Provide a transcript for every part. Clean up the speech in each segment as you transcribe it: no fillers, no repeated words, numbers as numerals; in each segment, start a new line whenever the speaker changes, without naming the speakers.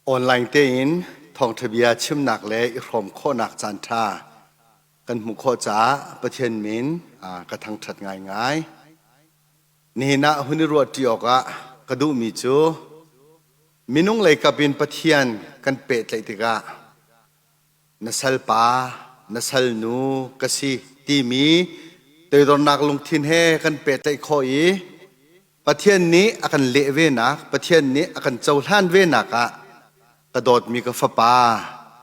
Online tein thawngṭha bia chimnak le i hrawm khawhnak caanṭha kan hmuh khawh caah Pathian min ka thangṭhat ngaingai. Nihin ah hun i ruahṭi awkah ka duhmi cu minung leikap in Pathian kan pehtlaih tikah na salpa, na salnu ka si timi toidornak lungthin he kan pehtlaih khawh i Pathian nih a kan leh venak, Pathian nih a kan cohlan venak ah ka dawtmi ka fapa,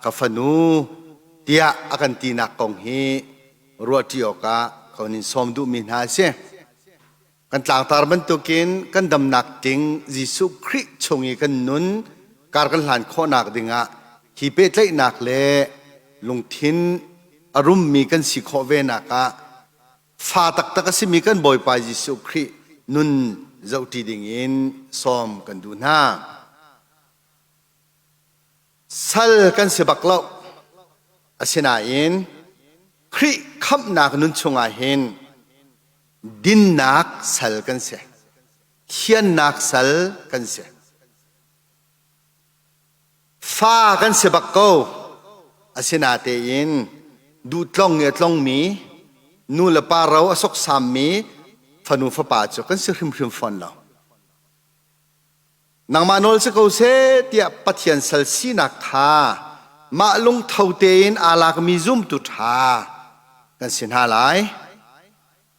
ka fanu tiah a kan tinak kong hi ruahṭi awkah ka hun in sawm duhmi hna a si. Kan tlangtar bantukin kan damnak tling Jesuh Khrih chung i kan nun kar kan hlan khawhnak dingah hi pehtlaihnak le lungthin a rummi kan si khawh venak ah fa taktak a simi kan Bawipa Jesuh Khrih nun zohṭi dingin sawm kan duh hna. Sal kan si bak lo. Asinain Khrih khamhnak nun chungah hin dinnak sal kan si. Thiannak sal kan si. Fa kan si bak ko. Asinatein duhtlong i a tlongmi, nu le pa ro a soksammi fanu fapa cu kan si hrimhrim fawn lo. Nangmah nawl si ko seh tiah Pathian sal sinak kha mah lungtho tein aa lakmi zumtu ṭha kan si hna lai.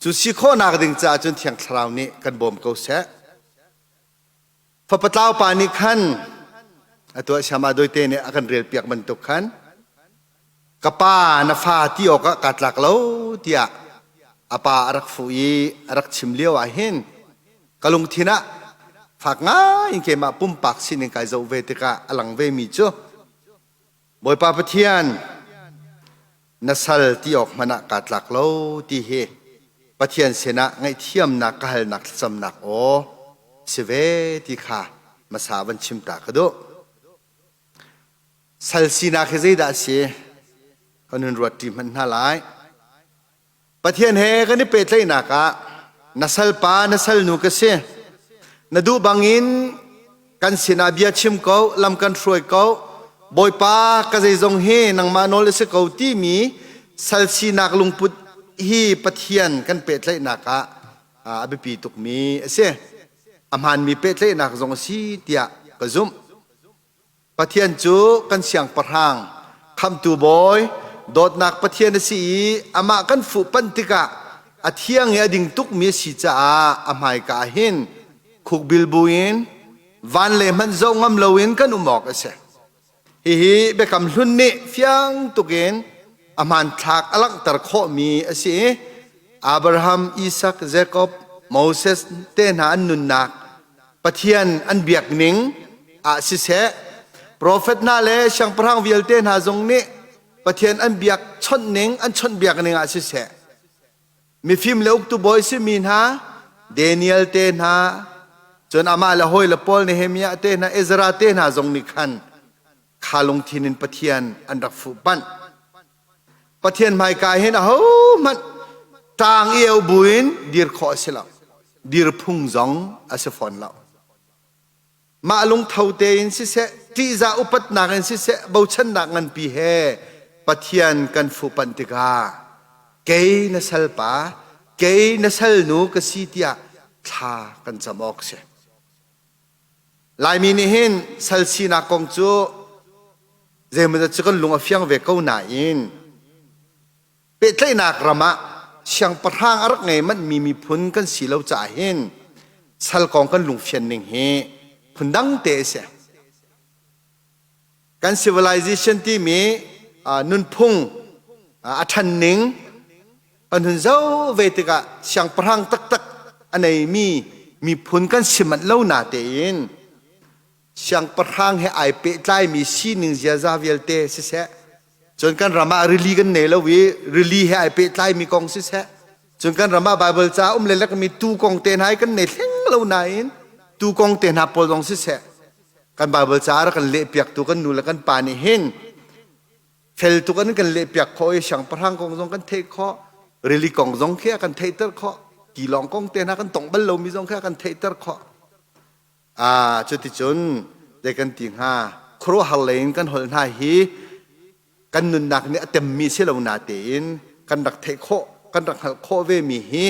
Cu si khawhnak ding caah cun Thiang Thlarau nih kan bawm ko seh. Fapatlau pa nih khan atu ah Siama Doite nih a kan relpiak bantuk khan ka pa na fa ti awkah kaa tlak lo tiah a pa a rak fuh i a rak chim lio ah hin ka lungthin ah fak ngai in keimah pumpak sining kai zoh ve tikah a lang ve mi cu Bawipa Pathian na sal ti awk hmanh ah kaa tlak lo ti hi Pathian sinah ngaihthiamnak ka halnak thlacamnak aw si ve ti kha hmasa van chim ta ka duh. Sal sinak hi zeidah a si? Kan hun ruat ṭi hmanh hna lai. Pathian he kan i pehtlaihnak ah na salpa na salnu ka si. Na duh bangin kan sinah bia chim ko, lam kan hruai ko. Bawipa ka zeizong hi nangmah nawl a si ko timi sal sinak lungput hi Pathian kan pehtlaihnak ah a biapi tukmi a si. A hmaanmi pehtlaihnak zong a si tiah ka zumh. Pathian cu kan siangpahrang, khamhtu bawi, dawtnak Pathian a si i amah kan fuhpanh tikah a thiang i a ding tukmi a si caah a hmaika ah hin khukbil buin van le hmanh zoh ngam loin kan um awk a si. Hihi Biakam Hlun nih fiang tukin a hmanthlak a langhter khawhmi a si i Abraham, Isak, Jakob, Moses te hna an nunnak Pathian an biak ning ah siseh, profet hna le siangpahrang vialte hna zong nih Pathian an biak chawnh ning an chawnhbiak ning ah siseh, mifim le uktu bawi simi hna Daniel te hna, cun amah le hawi le Paul Nehemiah te hna, Ezra te hna zong nih khan kha lungthin in Pathian an rak fuhpanh. Pathian hmaika hin ahohmanh ṭaang i eu buin dir khawh a si lo. Dir phung zong a si fawn lo. Mah lungtho tein siseh, ṭihzah upatnak in siseh, bochannak nganpi he Pathian kan fuhpanh tikah kei na salpa, kei na salnu ka si tiah thla kan cam awk si. Laimi nih hin sal sinak kong cu zeimawzat cu kan lung a fiang ve ko nain pehtlaihnak ram ah siangpahrang a rak ngei manhmi miphun kan si lo caah hin sal kong kan lungfian ning hi phundang te a si. Kan civilization timi nunphung a ṭhan ning kan hun zoh ve tikah siangpahrang taktak a neimi miphun kan si manh lo na tein siangpahrang he ai pehtlaimi sining ziaza vialte siseh cun kan ram ah rili kan nei lo i rili he ai pehtlaimi kong siseh cun kan ram ah Bible ca um le lekmi tu kong te hna hi kan nei hleng lo nain tu kong te hna pawl zong siseh kan Bible ca rak kan lehpiaktu kan nu le kan pa nih hin fel tuk an kan lehpiak khawh i siangpahrang kong zong kan theih khawh rili kong zong khi a kan theihter khawh tilawng kong te hna kan tong bal lomi zong khi a kan theihter khawh ah cuticun zei kan ti hnga? khuaruahhar lei in kan holh hna hi kan nunnak nih a temmi si lo na tein kan rak theih khawh kan rak hngalh khawh ve mi hi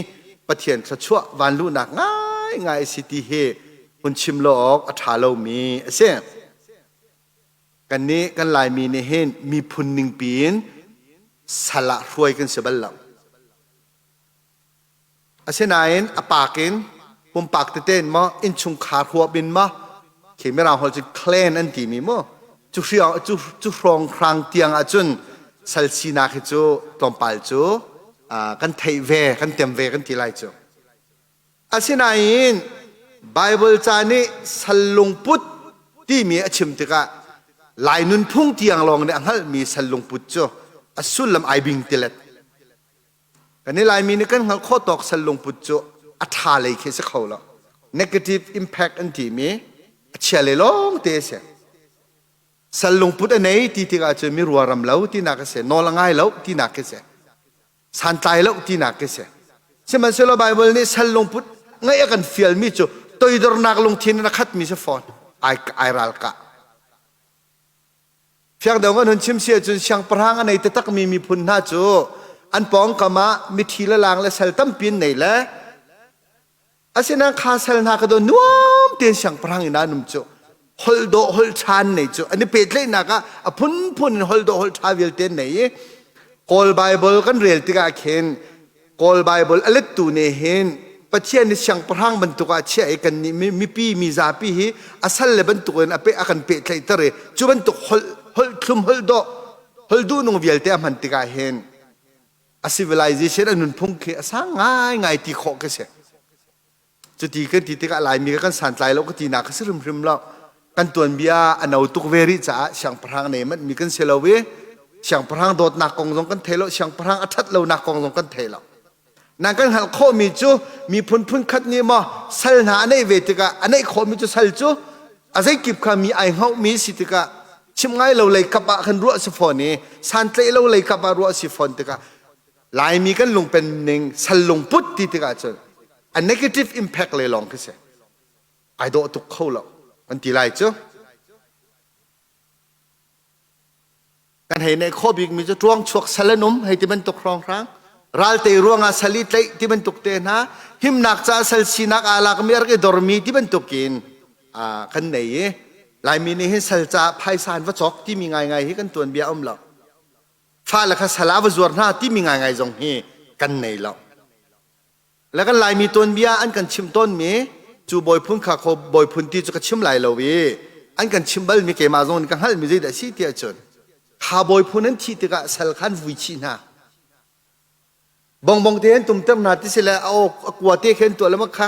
Pathian thluachuah van luhnak ngaingai a si ti hi hun chim lo awk a ṭha lomi a si. Kannih kan Laimi nih hin miphun ningpi in sal ah hruai kan si bal lo. Asinain a pak in pumpak tete in maw innchungkhar huap in maw khi Mirang holh cu clan an timi mu cu hriang cu cu hrawnghrang tiang ahcun sal sinak hi cu tlawmpal cu kan theih ve kan tem ve kan ti lai cu. Asinain Baibal ca nih sal lungput timi a chim tikah Lai nunphung tiang lawng nih a hngalhmi sal lungput cu a sullam ai bing tilet. Kan i Laimi nih kan hngalh khawh tawk sal lungput cu a ṭha lei khi si kho lo. Negative impact an timi a chia lei lawng te a si. Sal lungput a nei ti tikah cun mi ruaram lo tinak a si, nawl a ngai lo tinak khi si, santlai lo tinak khi si. Sihmanhsehlaw Baibal nih sal lungput ngeih a kan fialmi cu toidornak lungthin in a khatmi si fawn. Ai, ai ralkah. Fiang deuh an hun chim si ahcun siangpahrang a nei taktakmi miphun hna cu an pawngkam ah mithi le lang le sal tampi an nei le asinain kha sal hna kha do nuam tein siangpahrang in an um cu holh dawh holh ṭha an nei cu an i pehtlaihnak ah a phunphun in holh dawh holh ṭha vialte an nei i Kawl Baibal kan rel tikah khin Kawl Baibal a lettu nih hin Pathian nih siangpahrang bantuk ah chiah i kannih mipi mizapi hi a sal le bantuk in a pe a kan pehtlaihter i cu bantuk holh holh thlum holh dawh holh duhnung vialte a hman tikah hin a civilization a nunphung khi a sang ngaingai ti khawh khi si. Cuti kan ti tikah Laimi kan santlai lo ka tinak a si hrimhrim lo. Kan tuanbia a no tuk ve rih caah siangpahrang ne manh mi kan si lo i siangpahrang dawtnak kong zong kan thei lo, siangpahrang a ṭhat lonak kong zong kan thei lo. Nan kan hngalh khawhmi cu miphun phunkhat nih maw sal hna a neih ve tikah a neih khawhmi cu sal cu a zeikip kha mi ai hngohmi si tikah chim ngai lo lei kap ah khan ruah si fawn i santlaih lo lei kap ah ruah si fawn tikah Laimi kan lungpen ning sal lungput ti tikah cun a negative impact le lawng khi si. Ai dawh tuk kho lo kan ti lai cu. Kan hei neih khawh bikmi cu ṭuang chuak sal an um hei ti bantuk hrawnghrang. Ralte ruangah sal i tlaih ti bantuk te hna himnak caah sal sinak aa lakmi a rak i dormi ti bantukin kan nei i Laimi nih hin sal caah phaisa an va cawk timi ngaingai hi kan tuanbia um lo. Fale kha sal ah va zuar hna timi ngaingai zong hi kan nei lo. Le kan Laimi tuanbia an kan chimh tawnmi cu bawiphun kha kho bawiphun ti cu ka chim lai lo i an kan chimh balmi keimah zong nih ka hngalhmi zeidah a si ti ahcun kha bawiphun an thih tikah sal kha an vui chih hna. Bongbong te an tumter hna ti si le a aw a kua te khin tuah le mak kha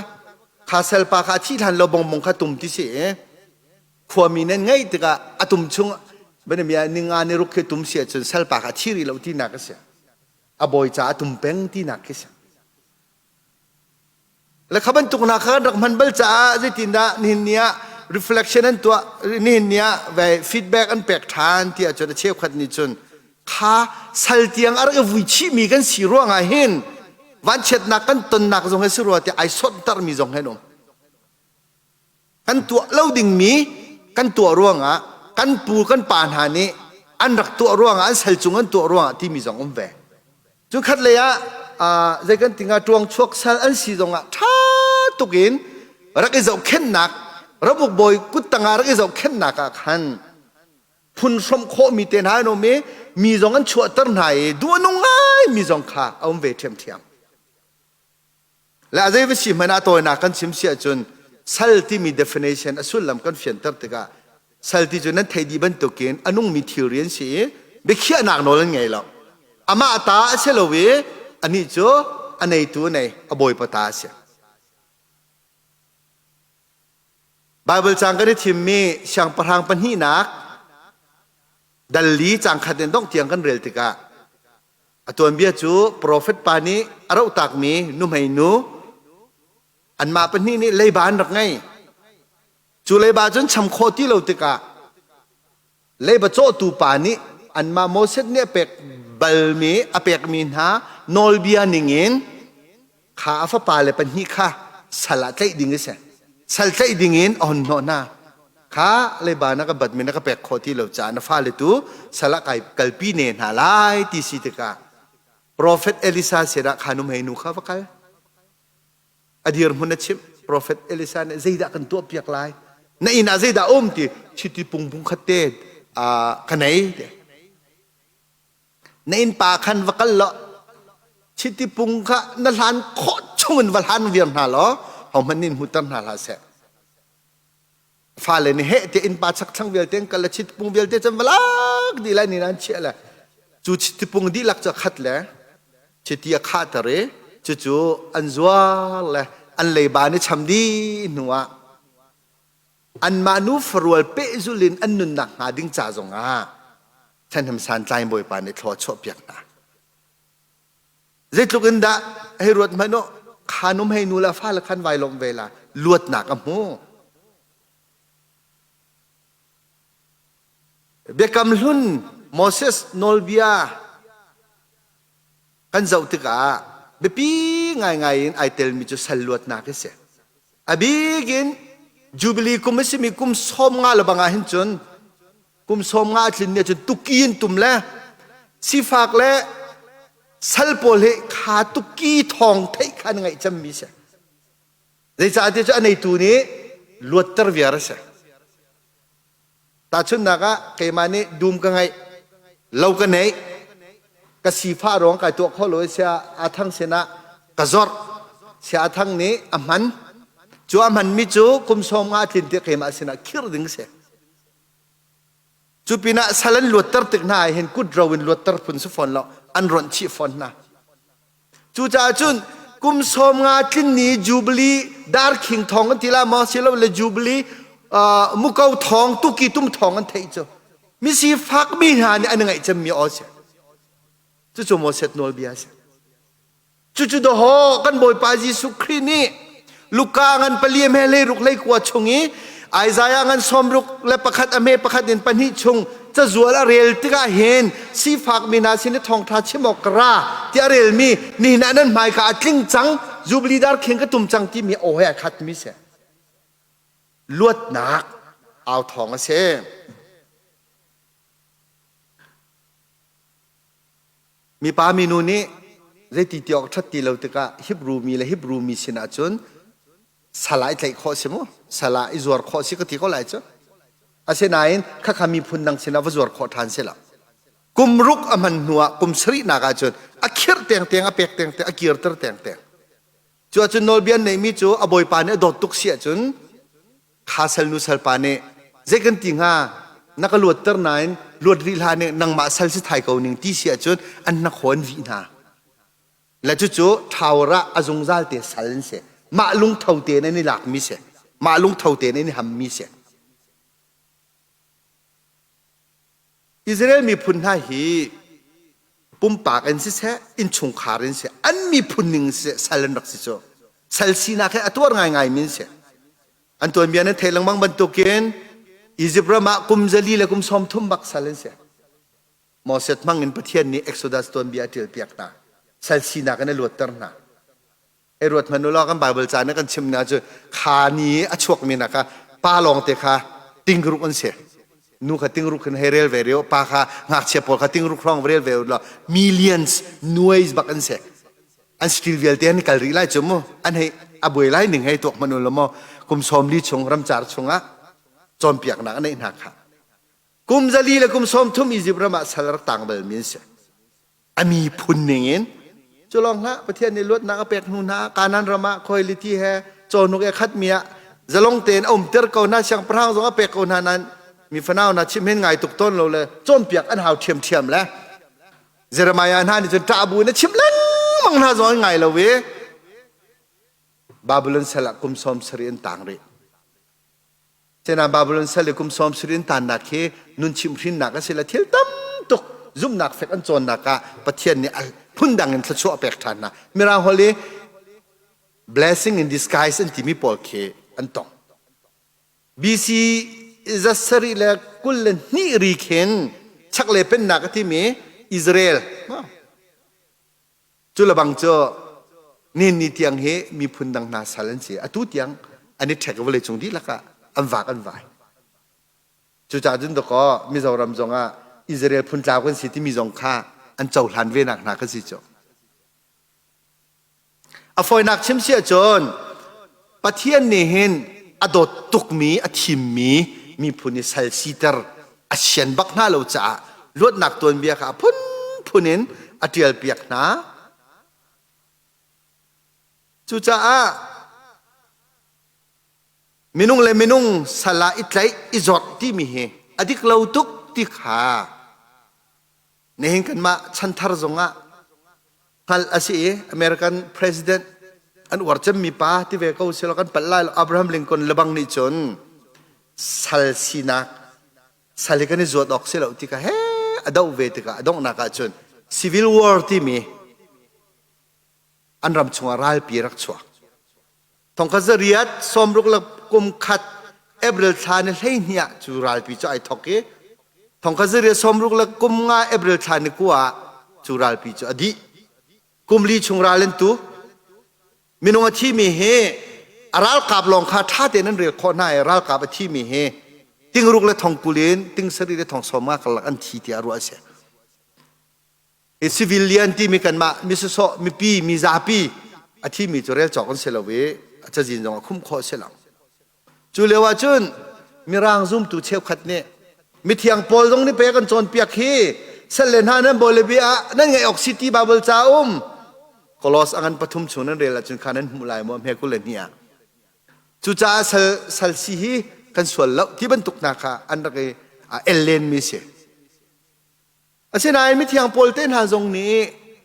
kha salpa kha a thih hlan lo bongbong kha tum ti si i khuami nan ngeih tikah a tum chung banamia ninga ni ruk khi tum si ahcun salpa kha a thi rih lo tinak a si. A bawi caah a tum peng tinak khi si. Le kha bantuk hna kha kan rak hman bal caah zeitindah nihin ni ah reflection an tuah nihin ni ah ve feedback an pek ṭhan ti ahcun a cheukhat nih cun kha sal tiang a rak i vui chihmi kan si ruangah hin vanchiatnak kan tonnak zong hi si rua tiah ai sonhtarhmi zong hi an um. Kan tuah lo dingmi kan tuah ruangah kan pu kan pa hna nih an rak tuah ruangah an sal cung an tuah ruangah timi zong um ve. Cu khat lei ah zei kan ti hnga ṭuang chuak sal an si zongah ṭha tuk in rak i zohkhenhnak ramuk bawi kuttang ah rak i zohkhenhnak ah khan phun hrawmh khawhmi te hna an um i mi zong an chuahter hna i duh a nung ngai mi zong kha a um ve ṭhiamṭhiam. Le a zei va si hmanh ah tawinak kan chim si ahcun sal timi definition a sullam kan fianter tikah sal ti cu nan theih dih bantukin a nungmi thilri an si i biakhiahnak nawl an ngei lo. Amah ta a si lo i anih cu a neitu a nei a bawipa ta a si. Baibal caang kan i thimmi siangpahrang pahnihnak dal li caang khat in dongh tiang kan rel tikah A tuanbia cu profet pa nih a rohtakmi nuhmei nu anmah pahnih nih leiba an rak ngei. Cu leiba cun cham khawh ti lo tikah leiba cawhtu pa nih anmah Moses nih a pek balmi a pekmi hna nawlbia ningin kha a fapa le pahnih kha sal ah tlaih ding a si. Sal tlaih dingin a hon hnawh hna. Kha leiba na ka bat mi na ka pek khawh ti lo caah na fale tu sal ah kai kalpi ne hna lai ti si tikah Profet Elisa sinah kha nu hei nu kha va kal. A dirhmun a chimh. Profet Elisa nih zeidah kan tuah piak lai? Na inn ah zeidah um ti chiti pung pung khat te ka nei ti. Na innpa khan va kal law chiti pung kha na hlan khawh chung in va hlan viar hna law hohmanh nih hmuter hna hlah seh. Fale nih heh tiah innpa chakthlang vialte an kal le chiti pung vialte cun va lak dih lai ni nan chiah le cu chiti pung dihlak cu a khat le chiti a khahter i cucu an zuar le an leiba nih cham dih hnu ah anmah nu farual pehzulh in an nunnak hnga ding ca zongah ṭhahnem santlai Bawipa nih thlua a chuahpiak hna. Zeitluk in dah hei ruat hmanh u, khanum hei nu le fale khan vai lawmh ve la, luatnak a hmu. Biakam hlun Moses nawlbia kan zoh tikah biapi ngaingai in ai telmi cu sal luatnak hi si. A bik in Jubilee kum a simi kum 50 le bang ah hin cun kum 50 a tlin ni cun tuki in tum le sifak le sal pawl hi kha tuki thawng theih kha an ngaih cemmi si. Zeicahtiah cu a neitu nih luatter viar a si. Tahchunhnak ah keimah nih dum ka ngeih, lo ka neih, ka sifah ruang kai tuah kho lo i sia a thang sinah ka zorh. Sia a thang nih a hman. Cu a hmanmi cu kum 50 a tlin tiah keimah sinah khirh ding si. Cu pinah sal an luatter tik hna ah hin kut ro in luatter phun si fawn lo, an ronh chih fawn hna. Cucaah cun kum 50 tlin ni Jubilee darkhing thawng an ti la maw silole Jubilee uh, muko thawng tuki tum thawng an theih cu misi fakmi hna nih an ngaih cemmi aw si. Cucu Moses nawlbia si. Cucu doho kan Bawipa Jesuh Khrih nih Luka ngan pali a hme hlei ruk hlei kua chung i Isaiah ngan sawmruk le pakhat a hme pakhat in pahnih chung cazual a rel tikah hin sifak mi hna sin i thawngṭha chim awk ka ra tiah a relmi nihin ah nan hmaika a tling cang Jubilee dar khing ka tum cang timi aw he a khatmi si luatnak au thawng a si. Mipa minu nih zeiti ti awk ṭhat ti lo tikah Hebrew mi le Hebrew mi sinah cun sal ah i tlaih khawh si mu sal ah i zuar khawh si ka ti ko lai cu asinain khakha miphun dang sinah va zuar khawh ṭhan si lo kum ruk a hman hnu ah kum sarihnak ah cun a khirh tengteng a pek tengteng a kirter tengteng cu ahcun nawlbia an neihmi cu a bawipa nih a dawt tuk si ahcun kha salnu salpa nih zei kan ti hnga na ka luatter nain luat rih hlah nih nangmah sal si thai ko ning ti si ahcun an hnakhaw an vih hna Le cucu tower ah a zungzal te sal an si. Mah lungtho tein an i lakmi si. Mah lungtho tein an i hammi si. Israel miphun hna hi pumpak in siseh, innchungkhar in siseh, an miphun ning siseh, sal an rak si cu. Sal sinak he a tuar ngaingai mi an si. An tuanbia nan theih lengmang bantukin Egypt ram ah kum zali le kum 30 bak sal an si. Moses hmang in Pathian nih Exodus tuanbia a ṭialpiak hna. Sal sinak in a luatter hna. Hei ruat hmanh u law kan Bible ca nih kan chim na cu kha ni a chuakmi nak kha pa lawng te kha tingruk an si. Nu kha tingruk in hei rel ve reo, pa kha ngakchia pawl kha tingruk hrawng rel ve law millions nuais bak an si. An skill vialte an kal rih lai cu mu. An hei a buai lai ning hei tuak hmanh u law maw kum 40 chung ramcar chungah cawnpiaknak a neih hna kha. Kum zali le kum 30 Izipt ram ah sal rak tang balmi an si. A miphun ning in cu lawng hlah Pathian nih luatnak a pek hnu hna Kanaan ram ah khuailiti he cawhnuk he khatmi ah zalong tein a umter ko hna siangpahrang zong a pek ko hna nain mi fanau hna chim hen ngai tuk tawn lo le cawnpiak an hau ṭhiamṭhiam le Jeremiah hna nih cun ṭah bu in a chim lengmang hna zong an ngai lo i Babylon sal ah kum 70 an tang rih. Sena Babylon sal i kum 70 in tannak hi nun chimhhrinnak a si le thil tam tuk zumhnak fek an cawnnak ah Pathian nih phundang in thluachuah a pek ṭhan hna. Mirang holh i blessing in disguise an timi pawl khi an tong. BC 722 ri khin chaklei pennak a timi Israel Cu lebang cu nihin ni tiang hi miphun dang hna sal an si. Atu tiang an i ṭhek i vawleicung dihlak ah an vak an vai. Cucaah cun dakaw Mizoram zongah Israel phun tlau kan si timi zong kha an cohlan ve nak hna kan si cu. A fawinak chim si ahcun Pathian nih hin a dawt tukmi a thimmi miphun i sal siter a sian bak hna lo caah luatnak tuanbia kha a phunphun in a ṭialpiak hna. Cucaah minung le minung sal ah i tlaih i zawrh timi hi a dik lo tuk ti kha nihin kanmah chanthar zongah hngalh a si i American president an uar cemmi pa ti ve ko silo kan palh lai lo Abraham Lincoln lebang nih cun sal sinak sal hi kan i zuat awk si lo ti kha he a doh ve tikah a donghnak ah cun civil war timi an ram chungah ralpi rak chuak thongkhat zariat sawmruk le kum khat April thla ni 12 ah cu ralpi cu ai thok i thongkhat zariat sawmruk le kum nga April thla ni kua ah cu ralpi cu a dih kum li chung ral an tu minung a thimi hi a ralkap lawng kha ṭha tein an rel khawh hna i ralkap a thimi hi tingruk le thong kul in ting sarih le thong sawm nga karlak an thi tiah ruah a si. Hi civilian timi kanmah misasawh mipi mizapi a thimi cu rel cawk an si lo i a cazin zong a khumh khawh a si lo. Cu lio ah cun mirang zumtu cheukhat nih mithiang Paul zong nih pek an cawnpiak hi sal le hna nan bawi le bia ah nan ngaih awk si ti Bible ca um Kolos a ngan pathum chung nan rel ahcun kha nan hmuh lai maw hme 22 ah. Cucaah sal sal si hi kan sual lo ti bantuk hna kha an rak i el len mi si. Asinain mithiang Paul te hna zong nih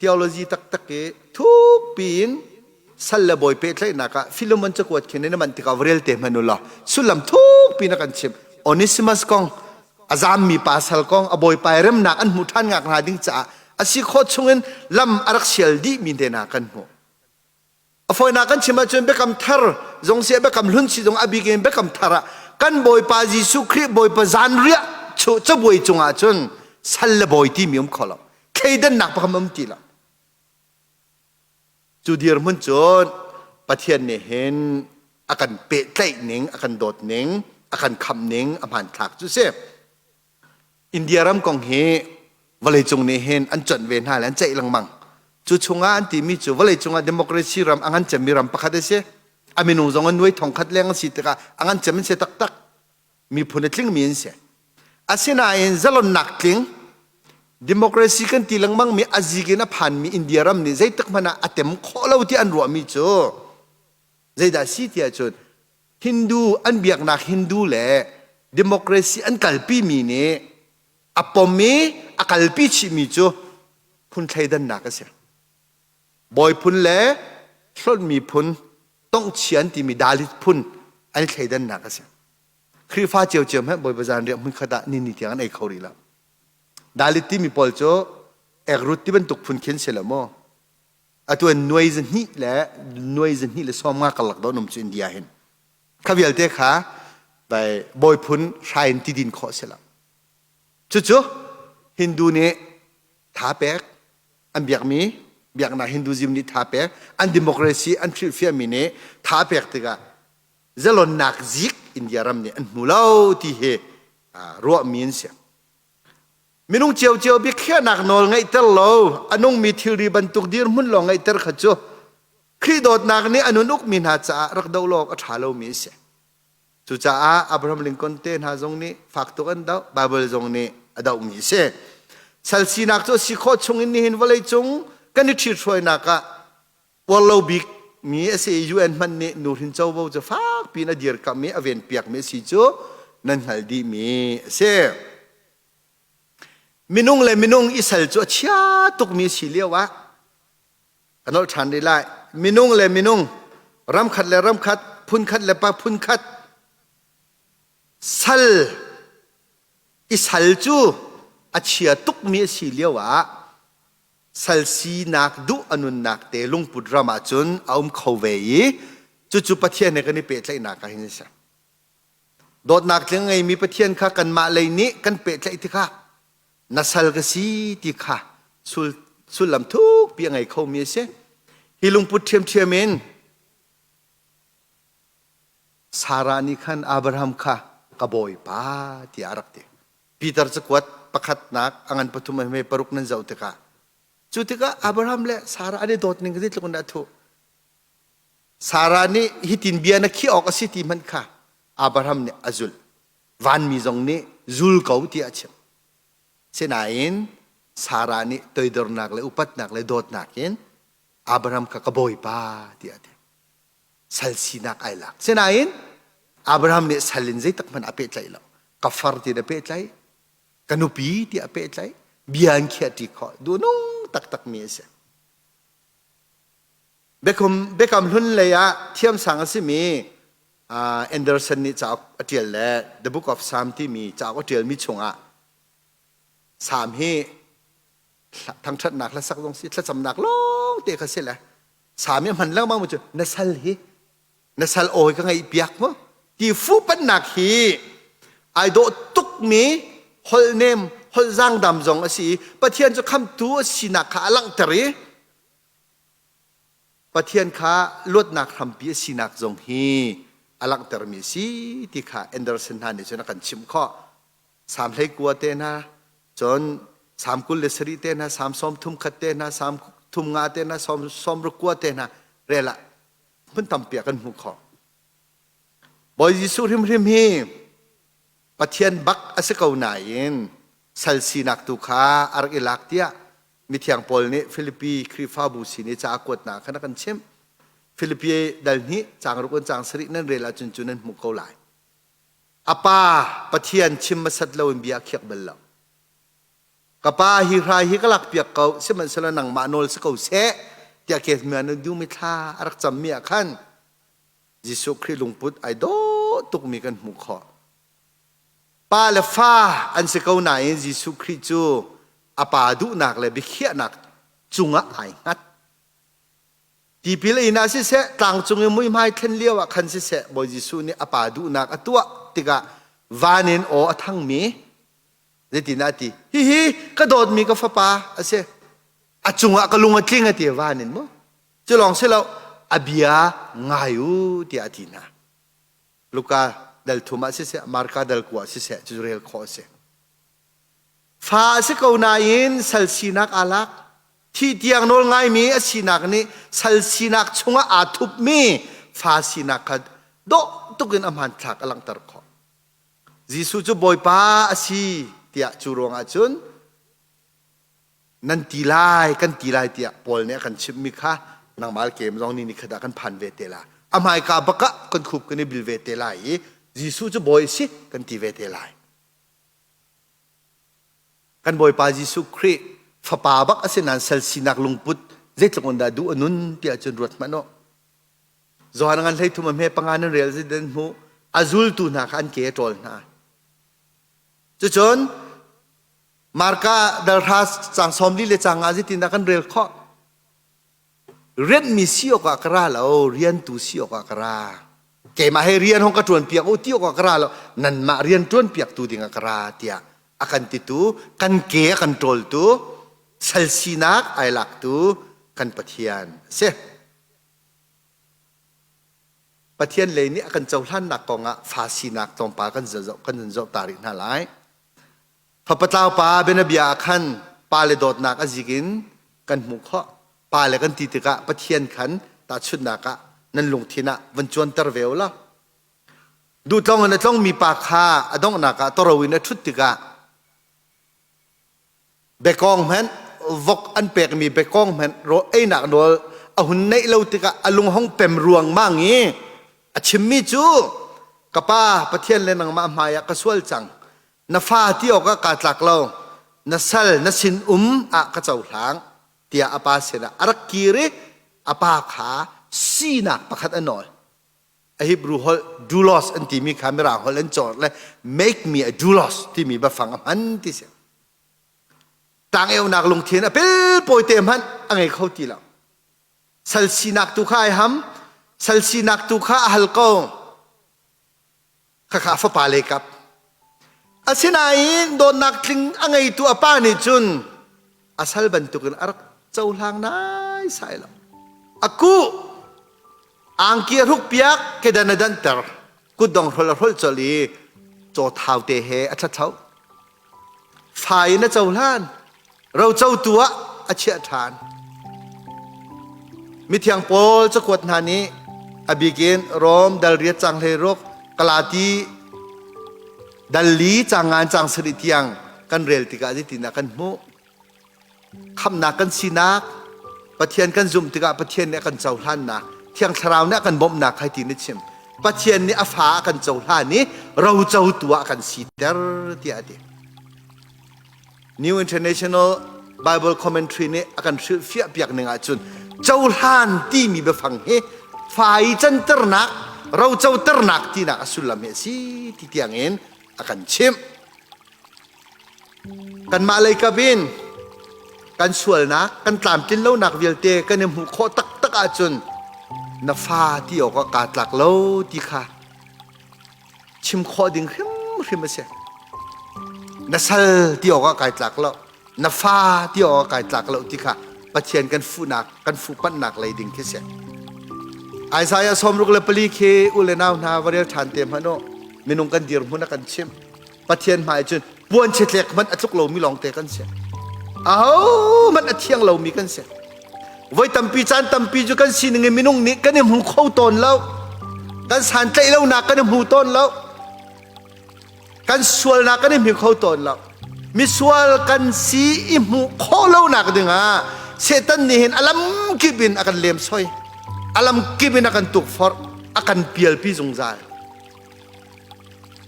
theology taktak i thukpi in sal le bawi pehtlaihnak ah Philemon cakuat khin in a manh tikah va rel te hmanh u law sullam thukpi in a kan chimh. Onesimus kong, a zammi pa sal kong, a bawipa i remnak an hmuh ṭhan ngak hna ding caah a si khawh chungin lam a rak sial dihmi te hna kan hmuh. A fawinak kan chim ahcun biakam thar zong si biakam hlun si zong a bik in biakam thar ah kan Bawipa Jesuh Khrih Bawipa zanriah chu cabuai cungah cun sal le bawi timi um kho lo. Thleidannak pakhat um ti lo. Cu dirhmun cun Pathian nih hin a kan pehtlaih ning, a kan dawt ning, a kan khamh ning a hmanthlak cu si. India ram kong hi vawleicung nih hin an conh ve hna le an ceih lengmang. Cu chungah an timi cu vawleicung ah democracy ram a ngan cemmi ram pakhat a si. A minung zong an nuai thong khat leng an si tikah a ngan cem an si taktak. Miphun a tlingmi an si. Asinain zalonnak tling democracy kan ti lengmang mi a zik in a phanmi India ram nih zeitik hmanh ah a tem khawh lo ti an ruahmi cu zeidah si tiah cun Hindu an biaknak Hindu le democracy an kalpi mi nih a pom i a kalpi chihmi cu phun thleidannak a si. Bawi phun le hlonhmi phun tongchia an timi Dalit phun an i thleidannak a si. Khrihfa ciocio hmanh Bawipa zanriah hmun khat ah ni ni tiang an ei kho rih lo. Dalit timi pawl cu ekrut ti bantuk phun khin si lo maw? Atu an nuai zahnih le nuai zahnih le sawm nga karlak dawn um cu India hin. Kha vialte kha bai bawi phun hrai in ti din khawh si lo. Cucu Hindu nih tha pek an biakmi biaknak Hinduism nih tha pek an democracy an hrilhfiahmi nih tha pek tikah zalonnak zik India ram nih an hmu lo ti hi ruahmi an si. Minung ciocio biakhiahnak nawl ngeihter lo, a nungmi thilri bantuk dirhmun lawng ngeihter kha cu Khrih dawtnak nih a nun ukmi hna caah rak doh lo awk a ṭha lomi a si. Cucaah Abraham Lincoln te hna zong nih fak tuk an doh, Baibal zong nih a dohmi a si. Sal sinak cu a si khawh chungin nihin vawleicung kan i ṭhithruainak ah uarlo bik mi a si i UN hmanh nih nuhrin covo cu fakpi in a dirkamh i a venpiakmi a si cu nan hngalh dihmi a si. Minung le minung i sal cu a chia tukmi si lio ah ka nolh ṭhan rih lai. Minung le minung, ramkhat le ramkhat, phunkhat le pa phunkhat, sal i sal cu a chia tukmi a si lio ah sal sinak duh a nunnak te lungput ram ah cun a um kho ve i cucu Pathian he kan i pehtlaihnak ah hin a si. Dawtnak tling ngeimi Pathian kha kanmah lei nih kan pehtlaih tikah na sal ka si ti kha sul, sullam thukpi a ngei khomi a si. Hi lungput ṭhiamṭhiam in Sarah nih khan Abraham kha Ka bawipa tiah a rak ti. Peter cakuat pakhatnak a ngan pathum a hme paruk nan zoh tikah cu tikah Abraham le Sarah an i dawt ning zeitluk in dah a thuh. Sarah nih hitin bia na khiah awk a si ti hmanh kha Abraham nih a zulh. Vanmi zong nih zul ko tiah a chimh. Sinain Sarah nih toidornak le upatnak le dawtnak in Abraham kha ka bawipa tiah a ti. Sal sinak ai lak. Sinain Abraham nih sal in zeitak hmanh a pehtlaih lo. Ka far ti na pehtlaih, ka nupi ti a pehtlaih, bia an khiah ṭi khawh. Duhnung taktakmi a si. Biakam hlun lei ah thiamsang a simi Anderson nih cauk a ṭial le The Book of Psalm timi cauk a ṭialmi chungah Psalm hi thangṭhatnak hlasak zong si thlacamnak lawng te kha si le Psalm hi hman lengmang mu cu na sal hi na sal awi ka ngaih piak mu ti fuhpannak hi ai dawh tukmi holh nem holh zaangdam zong a si i Pathian cu khamtu a sinak kha a langhter i Pathian kha luatnak hrampi a sinak zong hi a langhtermi a si ti kha Anderson hna nih cun a kan chimh khawh. Salm 19 te hna, cun Salm 27 te hna, Salm 31 te hna, Salm 35 te hna, Salm 69 te hna rel ah hmun tampi ah kan hmuh khawh. Bawi Jesuh hrimhrim hi Pathian bak a si ko nain sal sinak tu kha a rak i lak tiah Mithiang Paul nih Filipi Khrihfabu sin i ca a kuatnak khan a kan chimh. Filipi dal hnih caang ruk in caang sarih nan rel ahcun cu nan hmuh ko lai. A pa Pathian chim hmasat loin bia a khiak bal lo. Ka pa hi hrai hi ka lak piak ko sihmanhsehlaw nangmah nawl si ko seh tiah ke dumi thla a rak cammi ah khan Jesuh Khrih lungput ai dawh tukmi kan hmuh khawh. Pa le fa an si ko nain Jesuh Khrih cu a pa duhnak le biakhiahnak cungah ai hngat. Tipil in ah siseh, tlangcung i muihmai thlen lio ah khan siseh, Bawi Jesuh nih a pa duhnak a tuah tikah van in aw a thangmi zeitin a ti? Hihi ka dawtmi ka fapa a si. A cungah ka lung a tling a ti van in mu. Cu lawng si lo, a bia ngai u tiah a ti hna. Luka dal thum ah siseh, Marka dal kua ah siseh, cu rel khawh a si. Fa a si ko nain sal sinak aa lak. Thih tiang nawl ngaimi a sinak nih sal sinak chungah aa thupmi fa sinak kha dawh tuk in a hmanthlak a langhter khawh. Jesuh cu Bawipa a si tiah cu ruangah cun nan ti lai kan ti lai tiah Paul nih a kan chimhmi kha nangmah kem zong ni nikhat ah kan phan ve te la. A hmaika bak ah kan khup kan i bil ve te lai i Jesuh cu Bawi a si kan ti ve te lai. Kan Bawipa Jesuh Khrih fapa bak a si nain sal sinak lungput zeitluk in dah duh a nun tiah cun ruat hmanh u. Johan ngan hlei thum a hme panga nan rel den hmu a zultu hna kha an ke a ṭawl hna. Cucun Marka dalhra cang sawm li le cang nga zeitindah kan rel khawh? Rianhmi si awkah ka ra lo, riantu si awkah ka ra. Keimah he rian hong ka ṭuan piak u ti awkah ka ra lo, nanmah rian ṭuan piaktu dingah ka ra tiah a kan titu, kan ke a kan ṭawltu, sal sinak ai laktu kan Pathian a si. Pathian lei nih a kan cohlannak kongah fa sinak tlawmpal kan zoh kan zoh ta rih hna lai. Fapatlau pa bianabia ah khan pale dawtnak a zik in kan hmuh khawh. Pale kan ti tikah Pathian khan tahchunhnak ah nan lungthin ah van cuanter ve u law. Duhtlong in a tlongmi pa kha a donghnak ah toro in a ṭhut tikah Bekawng hmanh vok an pekmi bekawng hmanh rawl einak nawl a hun neih lo tikah a lung hong pem ruangmang i a chimmi cu ka pa Pathian le nangmah hmai ah ka sual cang na fa ti awkah kaa tlak lo na sal na sin um ah ka cohlang tiah a pa sinah a rak kir i a pa kha sinak pakhat a nawl a Hebrew holh doulos an timi kha Mirang holh an cawr le make me a doulos timi biafang a hman ti si. Tangeunak lungthin a pelpawi te hmanh a ngei kho ti lo. Sal sinak tu kha ai ham, sal sinak tu kha a hal ko. Khakha fapa le kap. Asinain dawtnak tling a ngeitu a pa nih cun a sal bantukin a rak cohlang nai sai lo. A kuh angki a hruk piak kedan a danhter kutdong hrol a hrolh colh i Caw thau te he a ṭhaṭho. Fa in a cohlan. Rocotu ah a chiah ṭhan. Mithiang Paul cakuat hna nih a bikin Rom dal riat cang 16 Galati dal li cang ngan cang sarih tiang kan rel tikah zeitindah kan hmuh? Khamhnak kan sinak, Pathian kan zumh tikah Pathian nih a kan cohlannak, Thiang Thlarau nih a kan bawmhnak hai ti na chim. Pathian nih a fa a kan cohlan i rocotu ah a kan siter tiah a ti. New International Bible Commentary nih a kan hrilhfiah piak ning ahcun cohlan timi biafang hi fa i canternak, rocoternak tinak a sullam hi a si ti tiangin a kan chimh. Kanmah lei kap in kan sualnak, kan tlamtlin lonak vialte kan i hmuh khawh taktak ahcun na fa ti awk ah kaa tlak lo ti kha chim khawh ding hrimhrim a si. Na sal ti awk ah kai tlak lo, na fa ti awk ah kai tlak lo ti kha Pathian kan fuhnak, kan fuhpanhnak lei ding khi si. Isaiah 64 khi u le nau hna va rel ṭhan te hmanh u. Minung kan dirhmun a kan chimh. Pathian hmai cun puan chitlek hmanh a tluk lomi lawngte kan si. Aho hmanh a thiang lomi kan si. Voi tampi caan tampi cu kan sining in minung nih kan i hmu kho tawn lo. Kan santlaih lonak kan i hmu tawn lo. Kan sualnak kan i hmu kho tawn lo. Misual kan si i hmuh khawh lonak dingah Satan nih hin a lam kip in a kan lemsoi. A lam kip in a kan tukforh, a kan pialpi zungzal.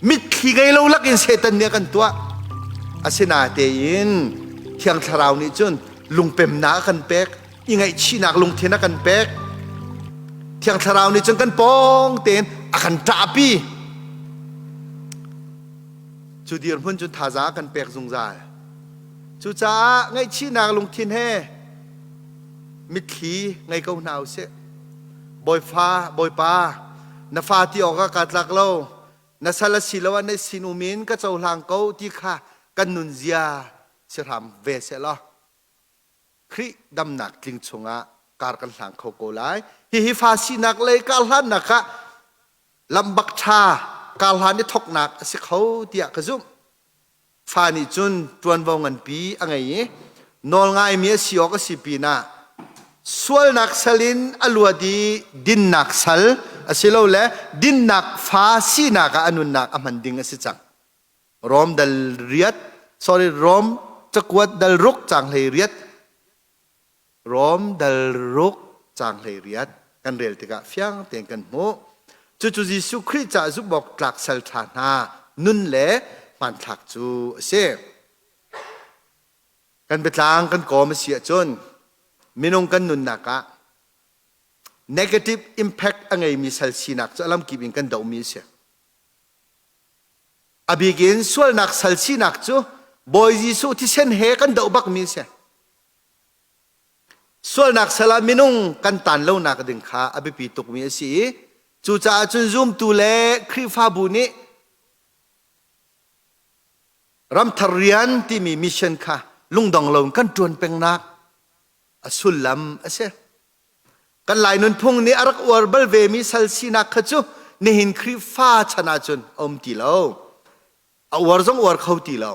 Mitthli ngei lo lakin Satan nih a kan tuah. Asinatein Thiang Thlarau nih cun lungpemnak a kan pek, i ngaihchihnak lungthin a kan pek. Thiang Thlarau nih cun kan pawng tein a kan ṭahpi. Cu dirhmun cun thazaang a kan pek zungzal. Cucaah ngaihchihnak lungthin he mitthli ngei ko hna usih. Bawipa, Bawipa, na fa ti awkah kaa tlak lo. Na sal a si lo ah na sinum in ka cohlang ko ti kha kan nunzia si hram ve seh law Khrih damnak tling chungah kar kan hlang kho ko lai. Hihi fa sinak lei kar hlannak ah lambak ṭha kar hlan i thoknak a si kho tiah ka zumh. Fa nih cun ṭuanvo nganpi a ngei i nawlngaimi a si awk a si pinah sualnak sal in a luat i dinnak sal asilole dinnak fa sinak ah a nunnak a hman ding a si cang. Rom dal riat, sorry, Rom cakuat dal ruk cang hlei riat, Rom dal ruk caang 18 kan rel tikah fiang tein kan hmuh. Cucu Jesuh Khrih caah zumhawk tlak sal ṭha hna nun le hmanthlak cu a si. Kan biatlang kan kawm a si ahcun minung kan nunnak ah negative impact a ngeimi sal sinak cu a lamkip in kan dohmi a si. A bik in sualnak sal sinak cu Bawi Jesuh thisen he kan doh bakmi a si. Sualnak sal ah minung kan taan lonak ding kha a biapi tukmi a si i cucaah cun zumtu le Khrihfabu nih ramthar rian timi mission kha lungdong loin kan ṭuan pengnak a sullam a si. Kan Lai nunphung nih a rak uar bal vemi sal sinak kha cu nihin Khrihfa chan ahcun a um ti lo. A uar zong uar kho ti lo.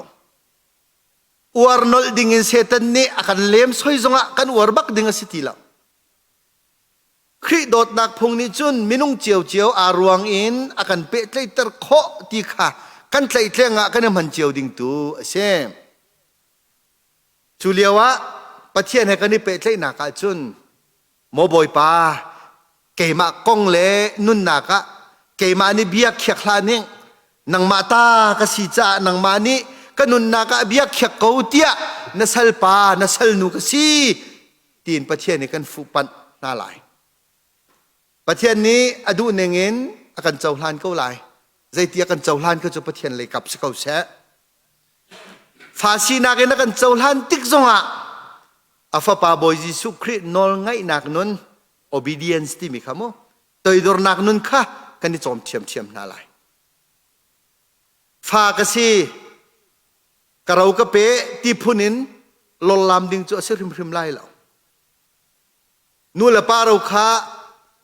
Uar nolh ding in Satan nih a kan lem soi zongah kan uar bak ding a si ti lo. Khrih dawtnak phung nih cun minung ciocio aa ruang in a kan pehtlaihter khawh ti kha kan tlaihtleng ah kan i hman cio ding tu a si. Cu lio ah Pathian he kan i pehtlaihnak ah cun Maw Bawipa, keimah kong le nunnak ah keimah nih bia khiak hlah ning, nangmah ta ka si caah nangmah nih ka nunnak ah bia khiak ko tiah na salpa, na salnu ka si tiin Pathian nih kan fuhpanh hna lai. Pathian nih a duh ning in a kan cohlan ko lai. Zeiti a kan cohlan kha cu Pathian lei kap si ko seh. Fa sinak in a kan cohlan tik zongah a fapa Bawi Jesuh Khrih nawlngaihnak nun obedience timi kha mu toidornak nun kha kan i cawm ṭhiamṭhiam hna lai. Fa ka si, ka ro ka pe ti phun in lollam ding cu a si hrimhrim lai lo. Nu le pa ro kha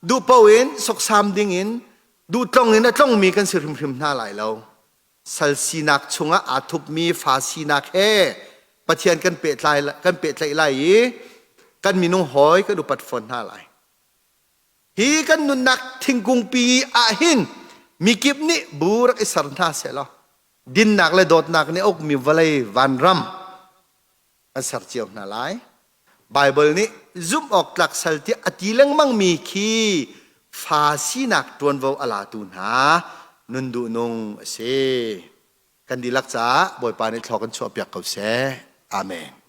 duh paoh in soksam ding in duh tlong in a tlongmi kan si hrimhrim hna lai lo. Sal sinak chungah aa thupmi fa sinak he Pathian kan pehtlai kan pehtlaih lai i kan minung hawi kan upat fawn hna lai. Hi kan nunnak thingkungpi ah hin mikip nih bu rak i ser hna sehlaw dinnak le dawtnak nih a ukmi vawlei vanram kan ser cio hna lai. Baibal nih zumh awk tlak sal tiah a ti lengmangmi khi fa sinak ṭuanvo a latu hna nun duhnung a si. Kan dihlak caah Bawipa nih thlua kan chuahpiak ko seh. Amen.